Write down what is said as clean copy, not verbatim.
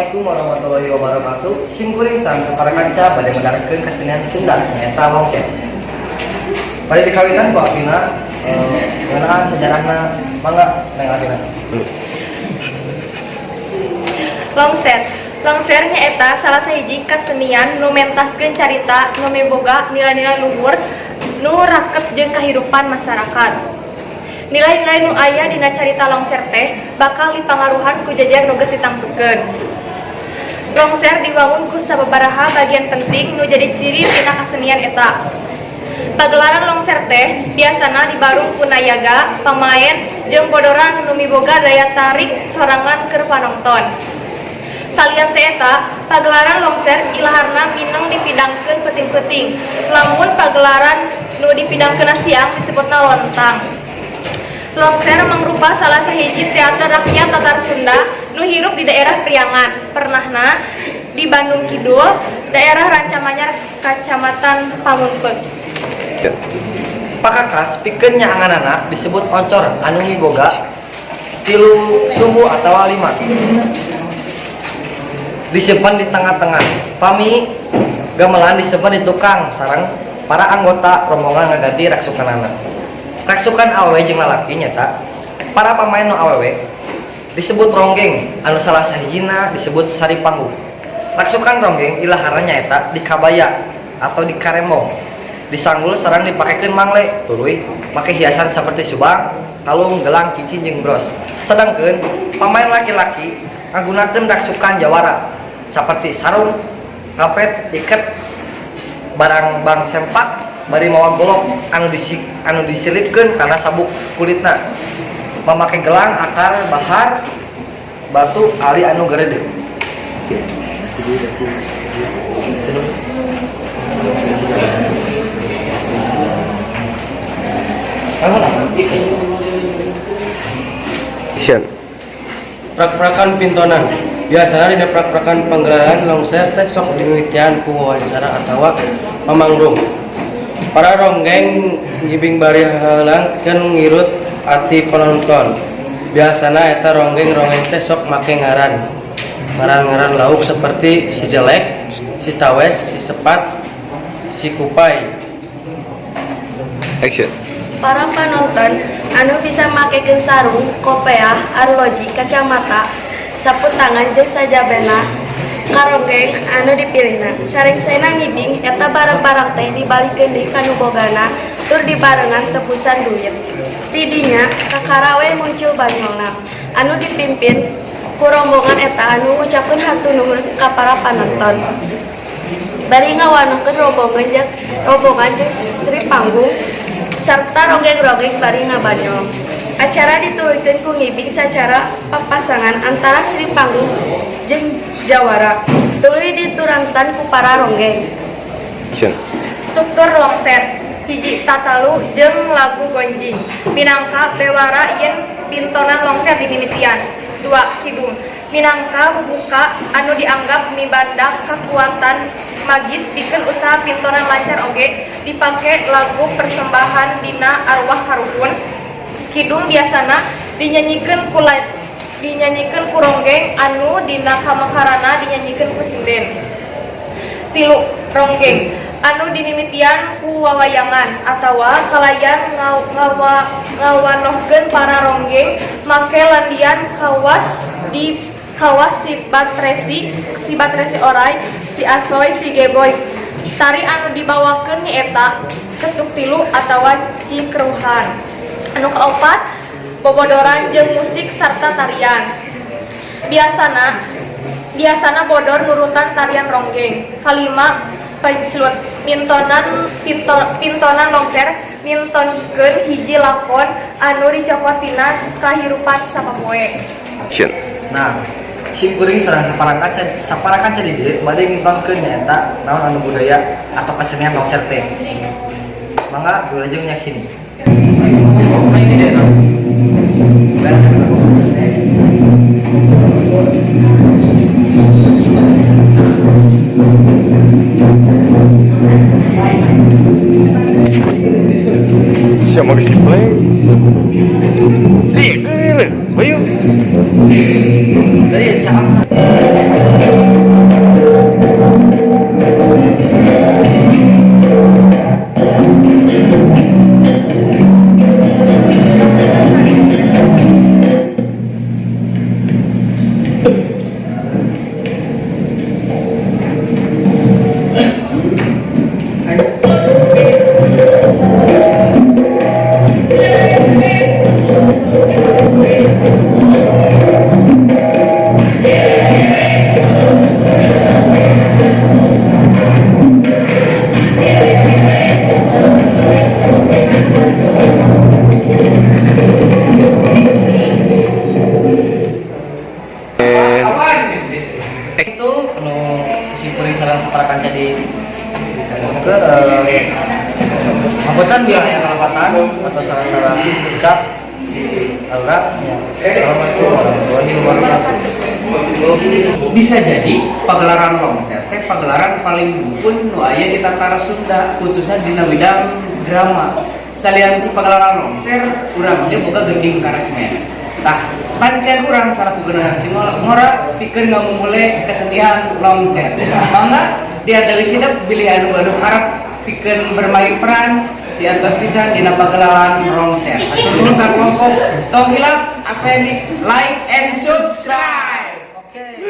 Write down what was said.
Assalamualaikum warahmatullahi wabarakatuh. Simkuring sareng sapara kanca bade medarkeun kesenian Sunda, nyaeta longser. Bade dikawitan ku Afina ngeunaan sejarahna. Mangga, Neng Afina. Longser. Longser nyaeta salah sahiji kasenian nu mentaskeun carita nu miboga nilai-nilai luhur nu raket jeung kahirupan masyarakat. Nilai-nilai nu aya dina carita longser teh bakal dipangaruhan ku jejer nu geus ditangtukeun. Longser diwangun ku sababaraha bagian penting nu jadi ciri tina kasenian eta. Pagelaran longser teh biasana dibarung ku nayaga, pamaen, jeung bodoran nu miboga daya tarik sorangan keur panonton. Salian ti eta, pagelaran longser ilaharna mineng dipidangkeun peuting-peuting. Lamun pagelaran nu dipidangkeunna siang disebutna lontang. Longser mangrupa salah sahiji teater rakyat Tatar Sunda nu hirup di daerah Priangan, pernahna di Bandung Kidul, daerah Rancamanyar, Kacamatan Pameungpeuk. Pakakas pikeun nyaanganana disebut oncor anu miboga tilu sumbu atawa lima. Disimpan di tengah-tengah. Pami gamelan disimpan di tukang sareng para anggota rombongan ngaganti raksukanana. Raksukan awewe jeung lalaki nyata para pamain nu awewe disebut ronggeng, anu salah sahijina disebut sari panggung. Raksukan ronggeng ilaharna nyaeta di kabaya atau di karembong. Disanggul sareng dipakekeun mangle, tuluy make hiasan seperti subang, kalung, gelang, cincin jeung bros. Sedangkan pemain laki-laki ngagunakeun raksukan jawara seperti sarung, kapet, iket, barang bang sempak, bari mawa golok anu disilipkeun kana sabuk kulitna. Memakai gelang akar bahar batu ali anu gerede. Kamu apa? Action. Prak-prakan pintonan. Biasanya dina prak-prakan panggelaran longser teh sok dimimitian ku wawancara atawa pamanggrung. Para ronggeng ngibing bari haheulang ngirut ati penonton. Biasana eta ronggeng-ronggeng teh sok make ngaran. Ngaran-ngaran lauk seperti si jelek, si tawes, si sepat, si kupai. Action. Para panonton anu bisa makekeun sarung, kopeah, arloji, kacamata, sapu tangan jeung sajabana karonggeng anu dipilihna. Sarengsena ngibing, eta barang-barang teh dibalikeun deui ka nu bogana tur dibarengan tebusan duit. Tidinya kakara we muncul banyolna anu dipimpin ku rombongan eta anu ngucapkeun hatur nuhun ka para panonton. Bari ngawanohkeun rombongan jeung Sri Panggung sarta ronggeng-ronggeng bari ngabanyol. Acara dituluykeun ku ngibing sacara papasangan antara Sri Panggung jeung jawara. Tuluy diturantan ku para ronggeng. Action. Struktur longser hiji, tatalu jeung lagu gonjing minangka bewara yen pintonan longser dimimitian. Dua, kidung minangka bubuka anu dianggap mibandak kakuatan magis pikeun usaha pintonan lancar, oge dipake lagu persembahan dina arwah karuhun. Kidung biasana dinyanyikeun ku ronggeng anu dina kamekaranna dinyanyikeun ku sinden. Tilu, ronggeng anu dimimitian ku wawayangan atawa kalayan ngawanohkeun para ronggeng make landian kawas di kawas si batresi orai, si asoy, si geboy. Tari anu dibawakeun nyaeta ketuk tilu atawa cikruhan. Anu kaopat, bobodoran jeung musik sarta tarian. Biasana biasana bodor nurutan tarian ronggeng. Kalima, penclut mintonan pintonan longser mintonkeun hiji lakon anu dicokot tina kahirupan sapopoe. Action. Nah, simkuring sareng sapara kanca di dieu bade ngintonkeun nyaeta naon anu budaya atau kesenian longser teh. Mangga wilujeng nyaksini. Nah, ini dia tuh. Beres. Siapa geus di play? Iya, ayo. Dari cak. Itu nu simkuring sareng sapara kanca di ke hapunten bila aya kalepatan atau salah-salah ucap di aura ya. Assalamualaikum warahmatullahi wabarakatuh. Bisa jadi pagelaran longser teh pagelaran paling bukun nu aya di Tatar Sunda, khususnya dina bidang drama. Salian ti pagelaran longser, urang ge boga gending karesmen. Tah, pancen urang salaku generasi ngora pikeun ngamumule kesenian longser. Mangga diantawisna bilih anu gaduh harap pikeun bermain peran diantos pisan dina pagelaran longser. Hatur nuhun ka kelompok. Tong hilap apa ini, like and subscribe. Oke.